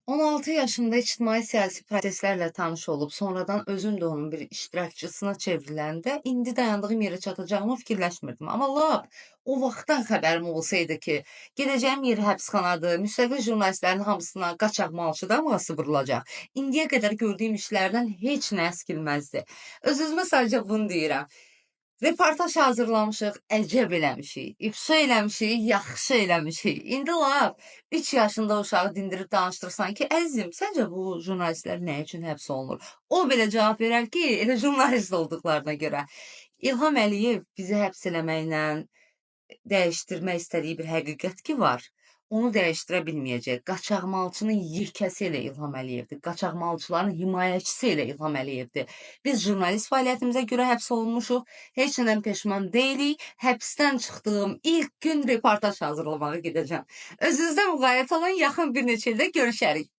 16 yaşımda ictimai siyasi proseslərlə tanış olub, sonradan özüm də onun bir iştirakçısına çevriləndə indi dayandığım yerə çatacağımı fikirləşmirdim. Amma lap o vaxtdan xəbərim olsaydı ki, gedəcəyim yer həbsxanadır, müstəqil jurnalistlərin hamısına qaçaq malçı damğası vurulacaq. İndiyə qədər gördüyüm işlərdən heç nə əskilməzdi. Öz-özümə sadəcə bunu deyirəm. Reportaj hazırlamışıq, əcəb eləmişik. İfşa eləmişik, yaxşı eləmişik. İndi lap 3 yaşında uşağı dindirib danışdırsan ki, əzizim, səncə bu jurnalistlər nə üçün həbs olunur? O belə cavab verər ki, elə jurnalist olduqlarına görə. İlham Əliyev bizi həbs eləməklə dəyişdirmək istədiyi bir həqiqət ki var. Onu dəyişdirə bilməyəcək. Qaçaqmalçının yekəsi elə İlham Əliyevdir. Qaçaqmalçıların himayəçisi elə İlham Əliyevdir. Biz jurnalist fəaliyyətimizə görə həbs olunmuşuq. Heç nədən peşman deyilik. Həbsdən çıxdığım ilk gün reportaj hazırlamağa gedəcəm. Özünüzdə müğayət olun. Yaxın bir neçə ildə görüşərik.